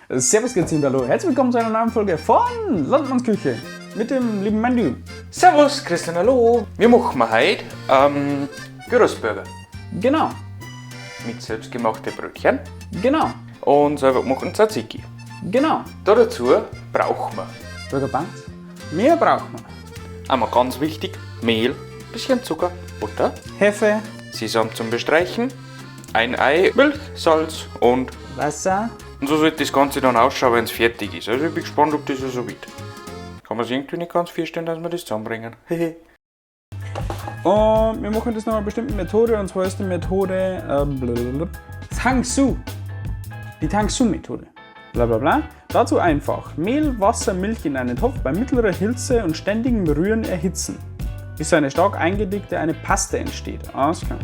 Servus, Grüezi und hallo. Herzlich willkommen zu einer neuen Folge von Landmanns Küche mit dem lieben Mandy. Servus, Christian, hallo. Wir machen heute Gyrosburger. Genau, Mit selbstgemachten Brötchen genau, und selber gemachten Tzatziki. Genau. Da dazu brauchen wir Burger Buns. Mehr brauchen wir. Einmal ganz wichtig, Mehl, bisschen Zucker, Butter, Hefe, Sesam zum Bestreichen, ein Ei, Milch, Salz und Wasser. Und so sollte das Ganze dann ausschauen, wenn es fertig ist. Also ich bin gespannt, ob das so wird. Kann man sich irgendwie nicht ganz vorstellen, dass wir das zusammenbringen. Und wir machen das nach einer bestimmten Methode, und zwar ist die Methode blablabla, Tang Soo. Die Tang Soo-Methode. Bla bla bla. Dazu einfach Mehl, Wasser, Milch in einen Topf bei mittlerer Hitze und ständigem Rühren erhitzen, bis eine stark eingedickte eine Paste entsteht. Alles klar.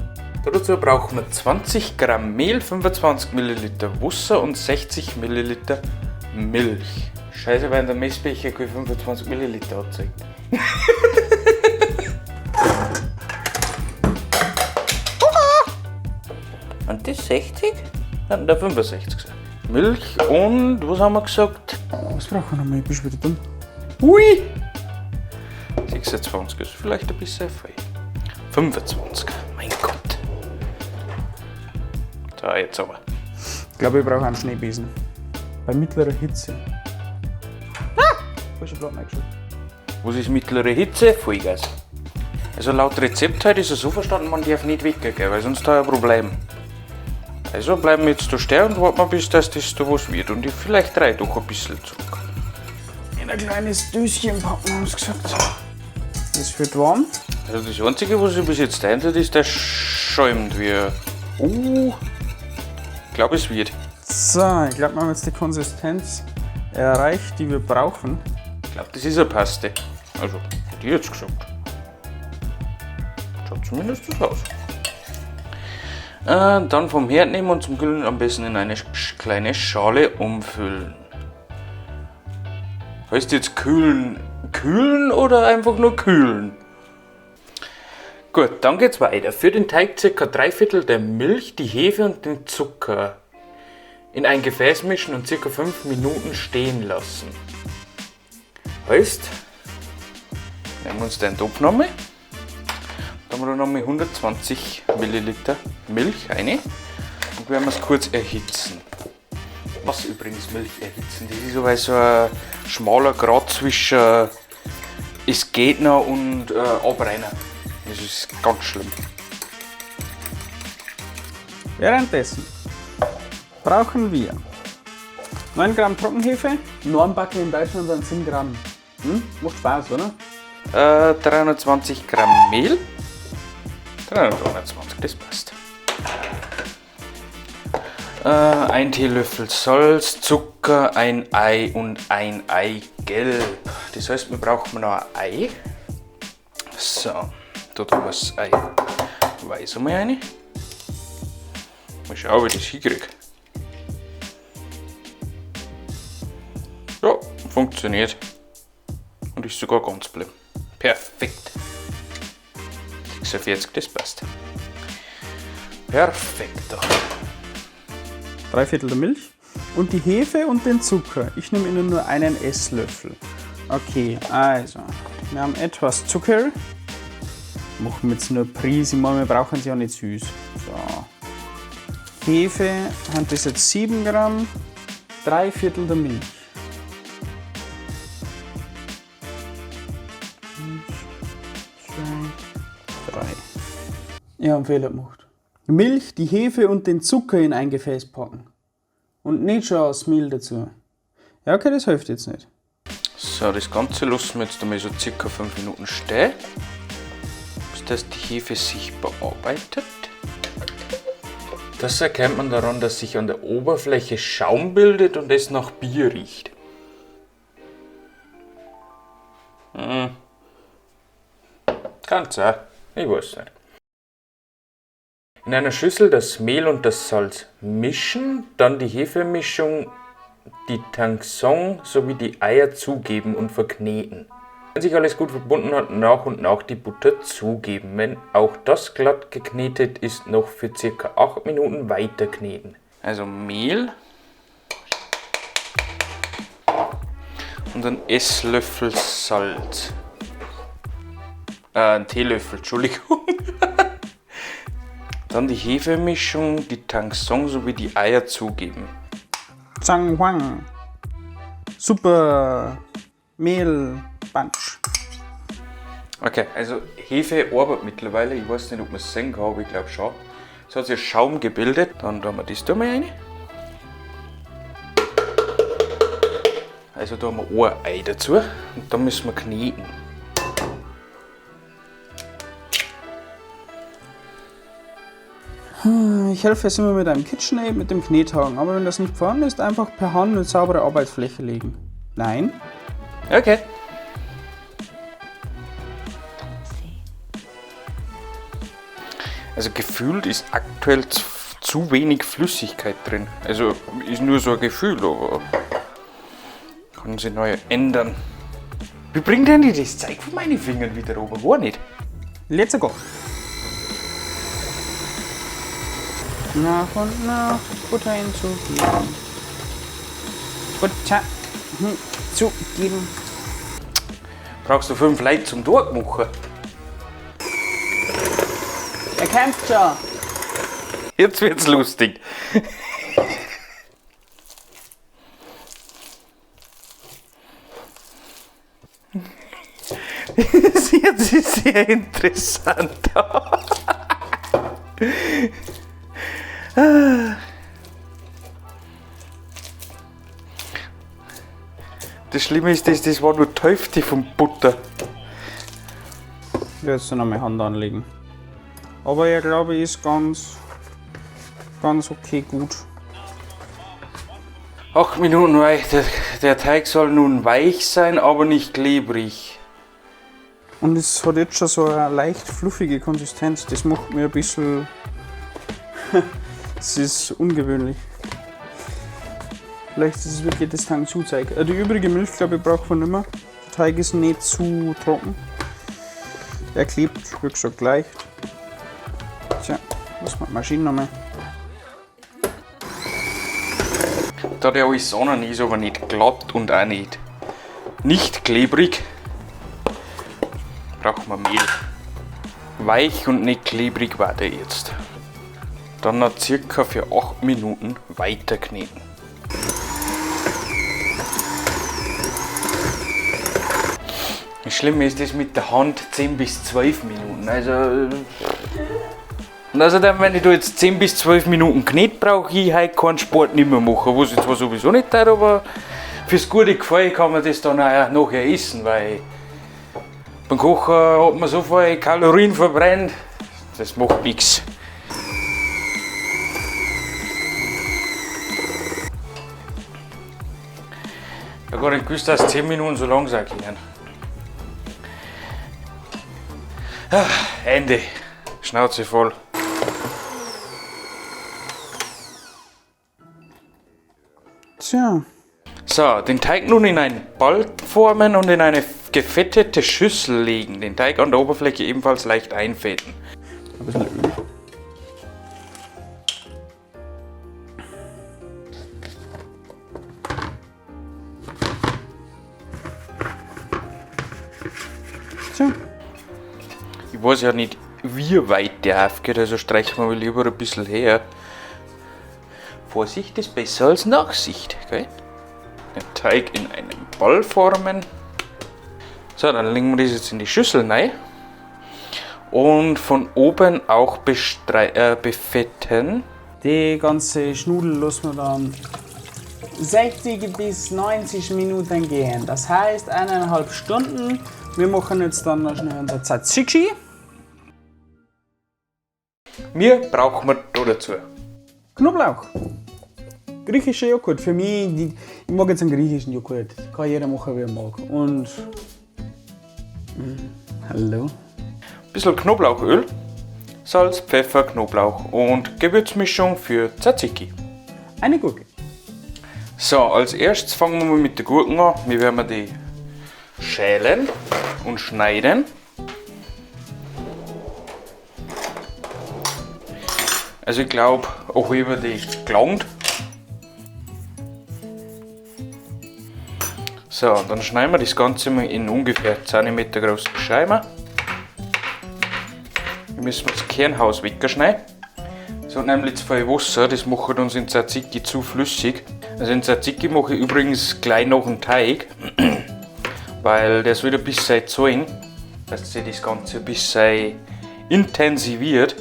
Dazu brauchen wir 20 Gramm Mehl, 25 Milliliter Wasser und 60 Milliliter Milch. Scheiße, weil in der Messbecher keine 25 Milliliter anzeigt. Und das 60? Nein, der 65 sein. Milch und, was haben wir gesagt? Was brauchen wir nochmal? Ich bin schon wieder dumm. Ui! 26 ist vielleicht ein bisschen viel. 25, mein Gott. So, jetzt aber. Ich glaube, ich brauche einen Schneebesen. Bei mittlerer Hitze. Ah! Falsche Platten eingeschaltet. Was ist mittlere Hitze? Vollgas. Also laut Rezept halt ist es so verstanden, man darf nicht weggehen, weil sonst da ein Problem. Also bleiben wir jetzt da stehen und warten wir, bis das da was wird. Und ich vielleicht drei doch ein bisschen zurück. In ein kleines Döschen packen, haben sie gesagt. Das wird warm. Also das Einzige, was sich bis jetzt ändert, ist, der schäumt wie. Ich glaube, es wird. So, ich glaube, wir haben jetzt die Konsistenz erreicht, die wir brauchen. Ich glaube, das ist eine Paste. Also, hätte ich jetzt gesagt. Schaut zumindest so aus. Dann vom Herd nehmen und zum Kühlen am besten in eine kleine Schale umfüllen. Heißt jetzt kühlen, kühlen oder einfach nur kühlen? Gut, dann geht's weiter. Für den Teig circa 3/4 der Milch, die Hefe und den Zucker in ein Gefäß mischen und circa 5 Minuten stehen lassen. Heißt, nehmen wir uns den Topf nochmal. Da haben wir nochmal 120 Milliliter Milch rein und werden wir es kurz erhitzen. Was übrigens Milch erhitzen, das ist aber so ein schmaler Grat zwischen es geht noch und abbrennen. Das ist ganz schlimm. Währenddessen brauchen wir 9 Gramm Trockenhefe. Normbacken in Deutschland sind 7 Gramm. Macht Spaß, oder? 320 Gramm Mehl. 321, das passt. Ein Teelöffel Salz, Zucker, ein Ei und ein Eigelb. Das heißt, wir brauchen noch ein Ei. So, da tun wir das Ei weiß einmal rein. Mal schauen, ob ich das hinkriege. Ja, funktioniert. Und ist sogar ganz geblieben. Perfekt. 46, das passt. Perfekt. 3/4 der Milch und die Hefe und den Zucker. Ich nehme Ihnen nur einen Esslöffel. Okay, also, wir haben etwas Zucker. Machen wir jetzt nur Prise, ich meine, wir brauchen sie ja nicht süß. So. Hefe haben das jetzt 7 Gramm, 3/4 der Milch. 1, 2, 3. Ich hab einen Fehler gemacht. Milch, die Hefe und den Zucker in ein Gefäß packen. Und nicht schon das Mehl dazu. Ja, okay, das hilft jetzt nicht. So, das Ganze lassen wir jetzt einmal so circa 5 Minuten stehen, bis das die Hefe sich bearbeitet. Das erkennt man daran, dass sich an der Oberfläche Schaum bildet und es nach Bier riecht. Kann sein, ich weiß nicht. In einer Schüssel das Mehl und das Salz mischen, dann die Hefemischung, die Tangzhong sowie die Eier zugeben und verkneten. Wenn sich alles gut verbunden hat, nach und nach die Butter zugeben. Wenn auch das glatt geknetet ist, noch für circa 8 Minuten weiter kneten. Also Mehl, Und einen Esslöffel Salz. Einen Teelöffel, Entschuldigung. Dann die Hefemischung, die Tangzhong sowie die Eier zugeben. Zhang Huang. Super Mehl Bunch. Okay, also Hefe arbeitet mittlerweile. Ich weiß nicht, ob man es sehen kann, aber ich glaube schon. Es hat sich Schaum gebildet. Dann tun wir das da mal rein. Also da haben wir ein Ei dazu und dann müssen wir kneten. Ich helfe es immer mit einem KitchenAid mit dem Knethaken, aber wenn das nicht vorhanden ist, einfach per Hand eine saubere Arbeitsfläche legen. Nein? Okay. Also gefühlt ist aktuell zu wenig Flüssigkeit drin. Also ist nur so ein Gefühl, aber kann sich neu ändern. Wie bringt denn die das Zeug von meinen Fingern wieder runter? War nicht. Let's go! Nach und nach Butter hinzugeben. Butter hinzugeben. Brauchst du 5 Leute zum Tag machen? Er kämpft schon. Jetzt wird's lustig. Jetzt ist sehr interessant. Das Schlimme ist, das war nur die Hälfte vom Butter. Ich werde jetzt noch meine Hand anlegen. Aber er, glaube ich, ist ganz, ganz okay gut. 8 Minuten weich. Der Teig soll nun weich sein, aber nicht klebrig. Und es hat jetzt schon so eine leicht fluffige Konsistenz. Das macht mir ein bisschen... Das ist ungewöhnlich. Vielleicht ist es wirklich das Tangzhong-Zeug. Die übrige Milch, glaube ich, braucht man nicht mehr. Der Teig ist nicht zu trocken. Er klebt, wie gesagt, leicht. Tja, was macht die Maschine nochmal? Da der alles anderen ist, aber nicht glatt und auch nicht klebrig, braucht man Mehl. Weich und nicht klebrig war der jetzt. Dann noch circa für 8 Minuten weiterkneten. Das Schlimme ist das mit der Hand 10 bis 12 Minuten. Und außerdem, wenn ich da jetzt 10 bis 12 Minuten Knet brauche, ich heute keinen Sport nicht mehr machen. Was ich zwar sowieso nicht tät, aber fürs gute Gefallen kann man das dann auch nachher essen, weil beim Kochen hat man so viel Kalorien verbrennt, das macht nix. Ich hab gar nicht gewusst, dass 10 Minuten so lang sein können. Ah, Ende. Schnauze voll. Tja. Den Teig nun in einen Ball formen und in eine gefettete Schüssel legen. Den Teig an der Oberfläche ebenfalls leicht einfetten. Ein bisschen Öl. Tja. Ich weiß ja nicht, wie weit der aufgeht, also streichen wir mal lieber ein bisschen her. Vorsicht ist besser als Nachsicht, gell? Den Teig in einen Ball formen. Dann legen wir das jetzt in die Schüssel rein. Und von oben auch befetten. Die ganze Schnudel lassen wir dann 60 bis 90 Minuten gehen. Das heißt eineinhalb Stunden. Wir machen jetzt dann noch schnell unser Tzatziki. Wir brauchen wir da dazu Knoblauch. Griechischer Joghurt. Für mich, ich mag jetzt einen griechischen Joghurt. Kann jeder machen, wie er mag. Und. Hallo. Ein bisschen Knoblauchöl, Salz, Pfeffer, Knoblauch und Gewürzmischung für Tzatziki. Eine Gurke. Als erstes fangen wir mal mit den Gurken an. Wir werden die schälen und schneiden. Ich glaub, auch über die gelangt. So, und dann schneiden wir das Ganze mal in ungefähr 10 cm großen Scheiben. Wir müssen das Kernhaus wegschneiden. Das hat nämlich zu viel Wasser, das macht uns in Tzatziki zu flüssig. Also in Tzatziki mache ich übrigens gleich noch einen Teig, weil der soll ein bisschen zahlen, dass sich das Ganze ein bisschen intensiviert.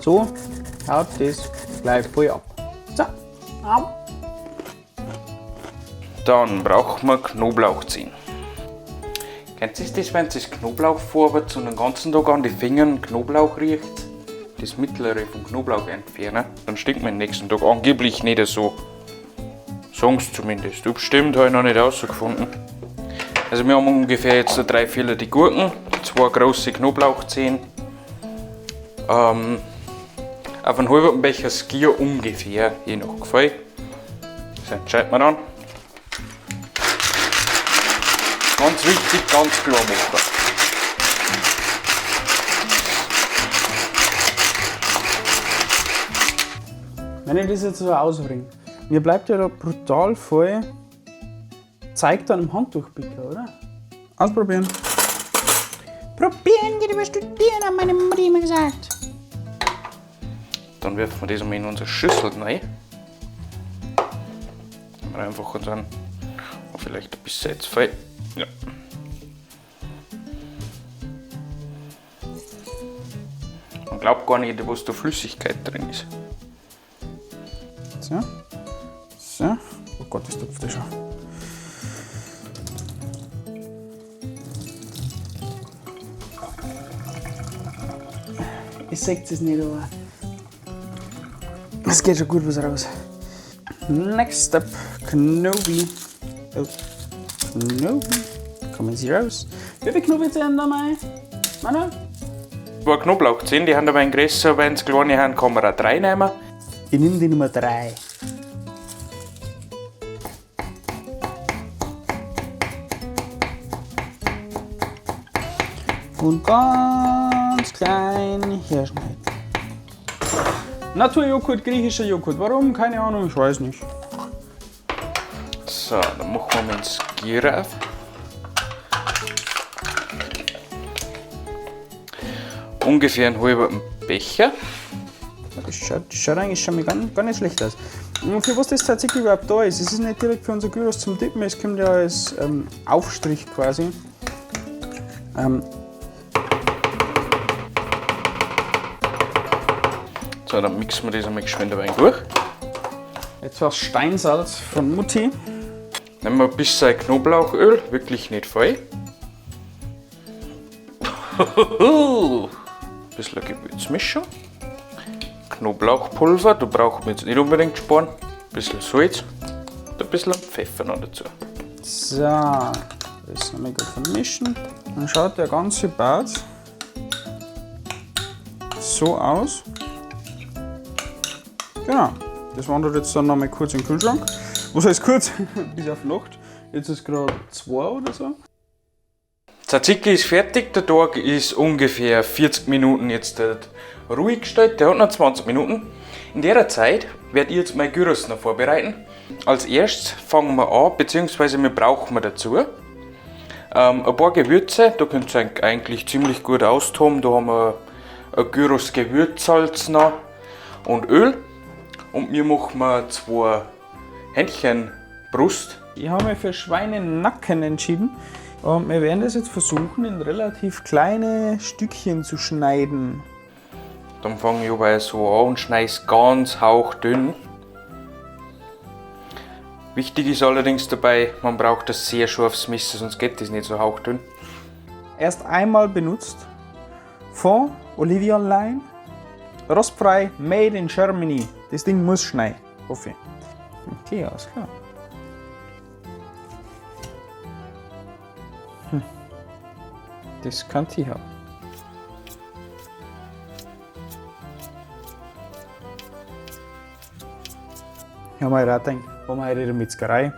So haut das gleich voll ab. So, au. Dann brauchen wir Knoblauchzehen. Kennt ihr das, wenn das Knoblauch vorwärts und den ganzen Tag an die Fingern Knoblauch riecht? Das mittlere vom Knoblauch entfernen, dann stinkt man den nächsten Tag angeblich nicht so. Sagen's zumindest. Ob stimmt, habe ich noch nicht herausgefunden. Also wir haben ungefähr jetzt so 3/4 die Gurken, 2 große Knoblauchzehen, auf einen halben Becher Skyr ungefähr, je nach Gefall. Das entscheidet man dann. Ganz wichtig, ganz klar machen. Wenn ich das jetzt so ausbringe, mir bleibt ja da brutal voll Zeug dann im Handtuchpicker, oder? Ausprobieren. Probieren geht über Studieren, hat meine Mutti immer gesagt. Dann werfen wir das mal in unsere Schüssel rein. Nehmen wir einfach unseren, oh, vielleicht ein bisschen jetzt voll. Ja. Man glaubt gar nicht, was da Flüssigkeit drin ist. So. So. Oh Gott, das tupft ja schon. Ich seh es nicht, aber es geht schon gut was raus. Next step, Knobi. Oh, Knobi. Kommen Sie raus. Wie viele Knobi sind da mal? Manu? 2 Knoblauchzehen, die haben aber ein größer, wenn es kleine haben, kann man auch 3 nehmen. Ich nehme die Nummer 3. Und ganz klein herschneiden. Naturjoghurt, griechischer Joghurt. Warum? Keine Ahnung, ich weiß nicht. So, dann machen wir mal den Skyr auf. Ungefähr einen halben Becher. Das schaut eigentlich schon mal gar nicht schlecht aus. Und für was das tatsächlich überhaupt da ist, es ist nicht direkt für unser Gyros zum Dippen, es kommt ja als Aufstrich quasi. So, dann mixen wir das einmal geschwind ein wenig durch. Etwas Steinsalz von Mutti. Nehmen wir ein bisschen Knoblauchöl, wirklich nicht viel. Ein bisschen Gewürzmischung. Knoblauchpulver, da brauchen wir jetzt nicht unbedingt sparen. Ein bisschen Salz und ein bisschen Pfeffer noch dazu. So, das nochmal gut vermischen. Dann schaut der ganze Bad so aus. Genau, das wandert jetzt dann nochmal kurz in den Kühlschrank. Was heißt kurz? Bis auf Nacht. Jetzt ist gerade 2 oder so. Tzatziki ist fertig, der Tag ist ungefähr 40 Minuten jetzt ruhig gestellt, der hat noch 20 Minuten. In der Zeit werde ich jetzt mein Gyros noch vorbereiten. Als erstes fangen wir an, beziehungsweise wir brauchen wir dazu ein paar Gewürze, da könnt ihr eigentlich ziemlich gut austoben. Da haben wir ein Gyros Gewürzsalz noch und Öl. Und wir machen wir 2 Hähnchenbrust. Ich habe mich für Schweinenacken entschieden. Und wir werden das jetzt versuchen, in relativ kleine Stückchen zu schneiden. Dann fange ich aber so an und schneide es ganz hauchdünn. Wichtig ist allerdings dabei, man braucht das sehr scharfes Messer, sonst geht das nicht so hauchdünn. Erst einmal benutzt von Olivia Line. Rostfrei, made in Germany. Das Ding muss schneien, hoffe ich. Okay, alles klar. Das kann ich haben. Ich habe mir gedacht, wo wir heute in der Metzgerei.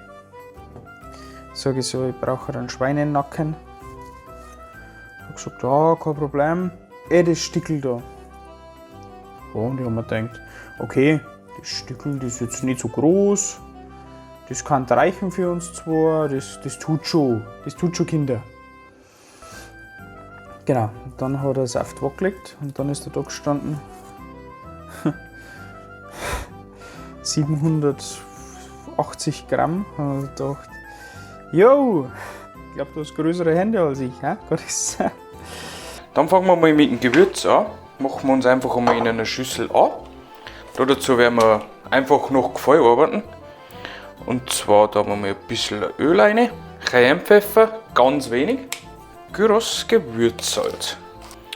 Sag ich so, ich brauche einen Schweinenacken. Hab gesagt, ja, kein Problem. Das Stickel da. Ja, und ich hab mir gedacht, okay, das Stickel, das ist jetzt nicht so groß. Das kann reichen für uns zwei, das tut schon. Das tut schon, Kinder. Genau, und dann hat er es auf die Waage gelegt und dann ist er da gestanden. 780 Gramm. Und ich gedacht, yo, ich glaub, du hast größere Hände als ich, hä? Gott ist es. Dann fangen wir mal mit dem Gewürz an. Machen wir uns einfach einmal in einer Schüssel an. Da dazu werden wir einfach nach Gefallen arbeiten. Und zwar da haben wir mal ein bisschen Öl rein, Cayennepfeffer, ganz wenig, Gyros Gewürzsalz,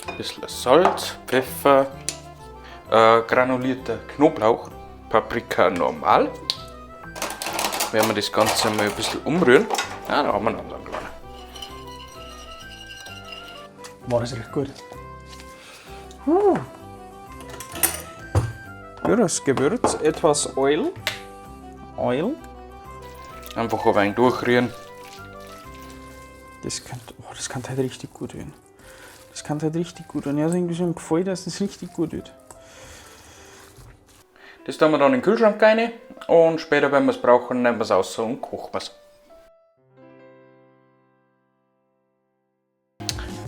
ein bisschen Salz, Pfeffer, granulierter Knoblauch, Paprika normal. Werden wir das Ganze mal ein bisschen umrühren. Ah, da haben wir einen anderen kleinen. War das recht gut. Gyros Gewürz, etwas Oil. Oil. Einfach ein wenig durchrühren. Das kann halt richtig gut werden. Das kann halt richtig gut werden. Ich habe irgendwie so ein Gefühl, dass das richtig gut wird. Das tun wir dann in den Kühlschrank rein und später, wenn wir's brauchen, nehmen wir's raus und kochen wir's.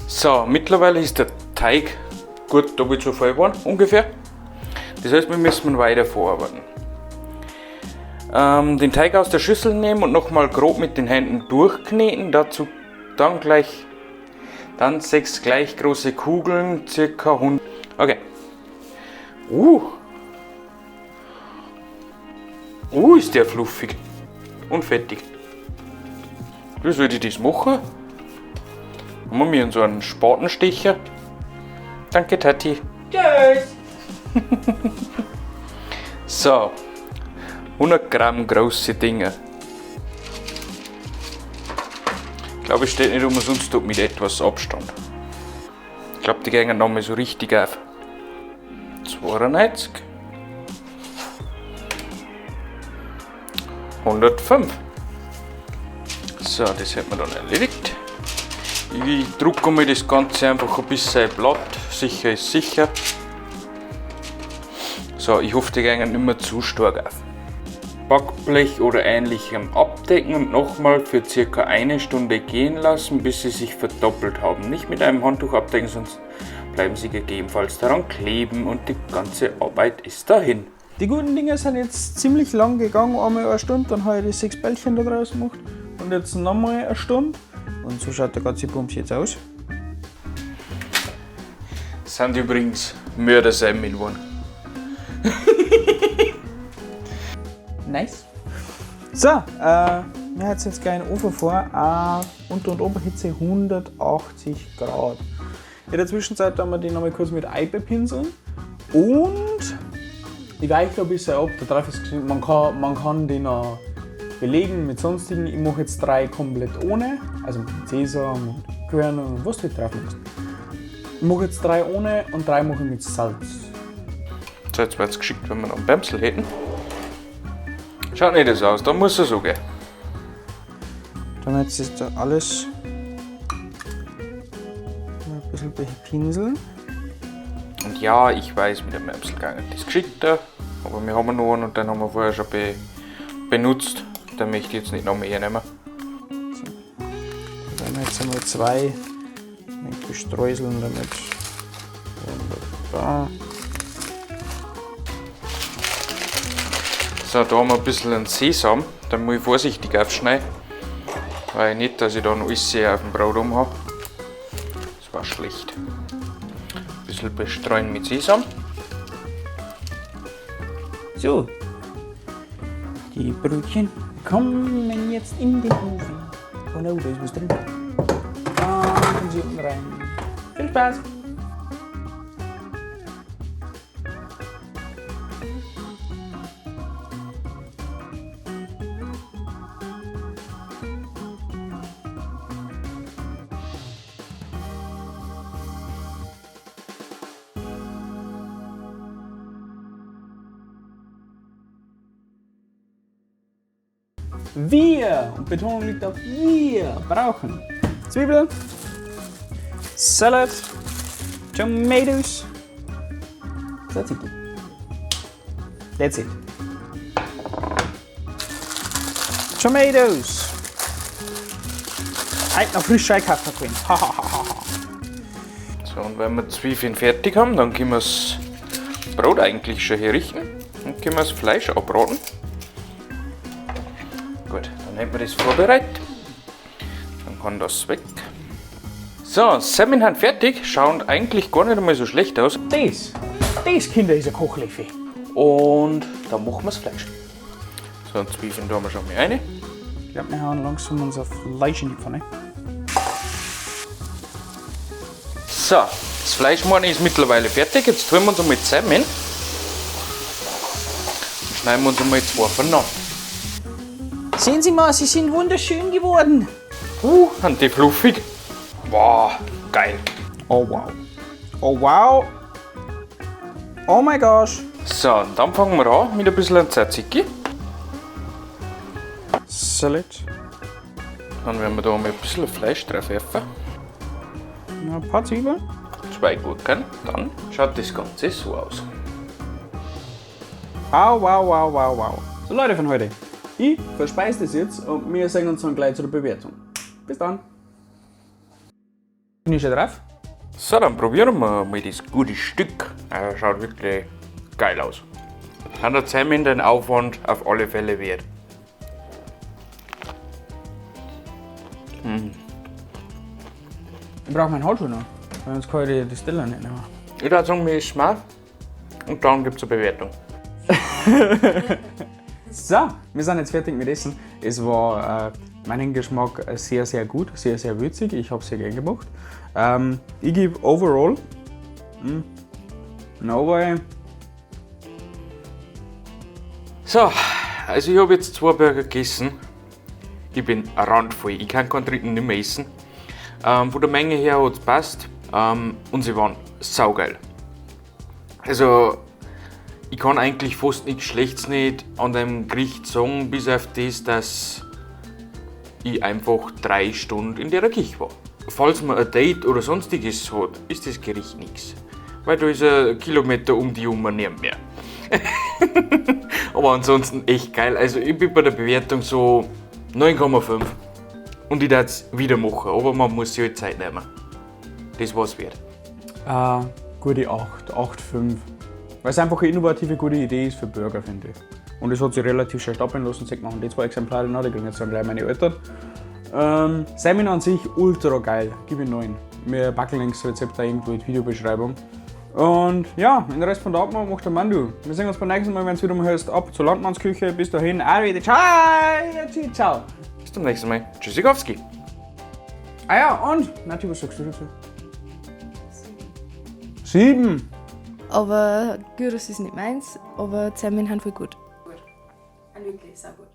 So, mittlerweile ist der Teig gut doppelt so voll geworden, ungefähr. Das heißt, wir müssen weiter vorarbeiten. Den Teig aus der Schüssel nehmen und nochmal grob mit den Händen durchkneten. Dazu dann 6 gleich große Kugeln, circa 100. Okay. Ist der fluffig und fettig. Wie soll ich das machen? Haben wir so einen Spatenstecher? Danke, Tati. Tschüss. So, 100 Gramm große Dinger. Ich glaube, es steht nicht umsonst dort mit etwas Abstand. Ich glaube, die gehen nochmal so richtig auf. 92. 105. So, das hätten wir dann erledigt. Ich drucke mir das Ganze einfach ein bisschen platt. Sicher ist sicher. So, ich hoffe, die gehen nicht mehr zu stark auf. Backblech oder ähnlichem abdecken und nochmal für circa eine Stunde gehen lassen, bis sie sich verdoppelt haben. Nicht mit einem Handtuch abdecken, sonst bleiben sie gegebenenfalls daran kleben und die ganze Arbeit ist dahin. Die guten Dinge sind jetzt ziemlich lang gegangen, einmal eine Stunde, dann habe ich die 6 Bällchen da draußen gemacht und jetzt nochmal eine Stunde. Und so schaut der ganze Bums jetzt aus. Das sind übrigens Mördersemmeln geworden. Nice. So, wir heizen jetzt gleich den Ofen vor, Unter- und Oberhitze 180 Grad. In der Zwischenzeit tun wir die nochmal kurz mit Ei bepinseln und ich weiche ein bisschen ab, da drauf ist geschrieben, man kann den auch belegen mit sonstigen. Ich mache jetzt 3 komplett ohne, also mit Sesam und Körnern und was du halt drauf machst. Ich mache jetzt 3 ohne und 3 mache ich mit Salz. So, jetzt wär's geschickt, wenn wir noch einen Bämsel hätten. Schaut nicht so aus, da muss es so gehen. Dann jetzt ist da alles mal ein bisschen bepinseln. Und ja, ich weiß, mit dem Ärmsel gegangen das ist geschickter, aber wir haben noch einen und den haben wir vorher schon benutzt. Den möchte ich jetzt nicht noch mehr nehmen. So. Dann werden wir jetzt einmal 2 bestreuseln damit. Wunderbar. So, da haben wir ein bisschen einen Sesam. Da muss ich vorsichtig aufschneiden, weil ich nicht, dass ich dann alles auf dem Brot rum hab. Das war schlecht. Ein bisschen bestreuen mit Sesam. So, die Brötchen kommen jetzt in den Ofen. Oh no, da ist was drin. Da kommen sie unten rein. Viel Spaß! Wir, und Betonung liegt auf wir, brauchen Zwiebeln, Salad, Tomatoes, Tzatziki. That's it. Tomatoes. Halt noch frisch einkaufen können. So, und wenn wir Zwiebeln fertig haben, dann können wir das Brot eigentlich schon herrichten und können wir das Fleisch abbraten. Gut, dann hätten wir das vorbereitet. Dann kann das weg. So, Semmeln sind fertig, schauen eigentlich gar nicht einmal so schlecht aus. Das, Kinder, ist ein Kochlöffel. Und dann machen wir das Fleisch. So, und Zwiebeln tun wir schon mal rein. Ich glaube, wir hauen langsam unser Fleisch in die Pfanne. So, das Fleisch meine ist mittlerweile fertig. Jetzt tun wir uns einmal zusammen. Und schneiden wir uns einmal zwei voneinander. Sehen Sie mal, sie sind wunderschön geworden. Sind die fluffig. Wow, geil. Oh wow. Oh wow. Oh my gosh. So, und dann fangen wir an mit ein bisschen Tzatziki. Salad. Dann werden wir da mal ein bisschen Fleisch drauf werfen. Ein paar Zwiebeln. 2 Gurken. Dann schaut das Ganze so aus. Wow, wow, wow, wow, wow. So Leute von heute, ich verspeise das jetzt und wir sehen uns dann gleich zur Bewertung. Bis dann. Bin ich schon drauf? So, dann probieren wir mal das gute Stück. Also, schaut wirklich geil aus. Hat der Semmeln den Aufwand auf alle Fälle wert. Ich brauche meinen Handschuh noch, weil sonst kann ich die Stelle nicht nehmen. Ich würde sagen, wir essen mal und dann gibt's eine Bewertung. So, wir sind jetzt fertig mit Essen. Es war meinen Geschmack sehr, sehr gut, sehr, sehr würzig. Ich hab's sehr gern gemacht. Ich gebe overall, no way. So, also ich hab jetzt 2 Burger gegessen. Ich bin randvoll, ich kann keinen dritten nicht mehr essen. Von der Menge her hat's passt. Und sie waren saugeil. Also, ich kann eigentlich fast nichts Schlechtes nicht an dem Gericht sagen, bis auf das, dass ich einfach 3 Stunden in der Küche war. Falls man ein Date oder sonstiges hat, ist das Gericht nix. Weil da ist ein Kilometer um die Uhr nicht mehr. Aber ansonsten echt geil. Also ich bin bei der Bewertung so 9,5. Und ich würd's wieder machen, aber man muss sich halt Zeit nehmen. Das war's wert. Gute 8, 8,5. Weil es einfach eine innovative, gute Idee ist für Burger, finde ich. Und es hat sich relativ schnell stapeln lassen. Sie machen die 2 Exemplare noch, die kriegen jetzt dann gleich meine Eltern. Semmeln an sich ultra geil, gib ich 9. Wir packen das Rezept da irgendwo in die Videobeschreibung. Und ja, den Rest von der Abmachung macht der Mandu. Wir sehen uns beim nächsten Mal, wenn's wieder mal heißt, ab zur Landmannsküche. Bis dahin, arrivederci, ciao, ciao. Bis zum nächsten Mal. Tschüssikowski. Ah ja, und? Nati, was sagst du dazu? 7. Aber Gyros ist nicht meins, aber Semmeln sind voll gut. Gut. Wirklich, sehr gut.